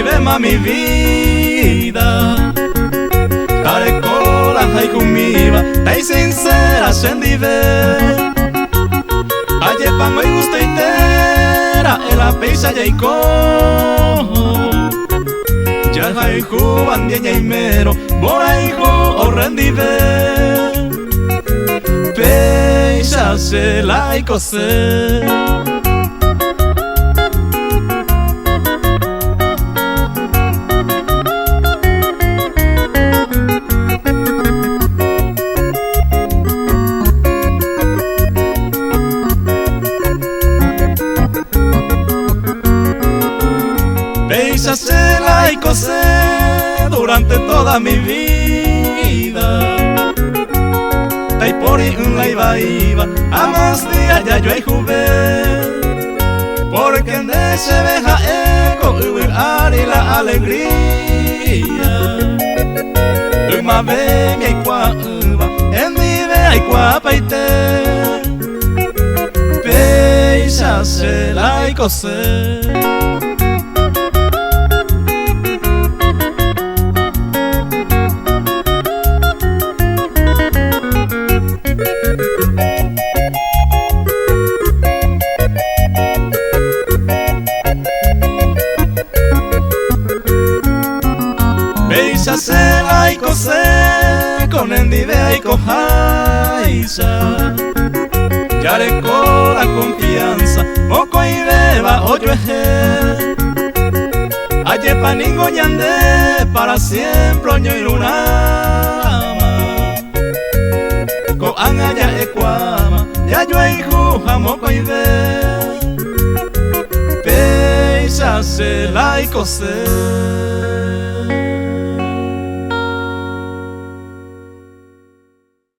guivéma mi vida. Tareko la jaikumíva, tai sincera chendive. Ajépango igustoitéra'e la péicha jaiko. Jahayhúva ndie ñaimérõ mborayhu orrendive. Péicha che la aikose. Péicha che la aikose durante toda mi vida. Ndaipóri la ivaíva amás día jajoayhuve. Porque nde chéve ha'e ko yvy ári la alegría. Ymavémi aikuaa'ỹva hendive aikuaapaite. Péicha che la aikose. Péicha che la aikose ko nendive aikoháicha. Jareko la confianza mokõivéva ojuehe. Ajépa ningo ñande para siempre oñoirũrãma. Ko'ág̃a ja'ekuaáma jajoayhuha mokõive. Péicha che la aikose.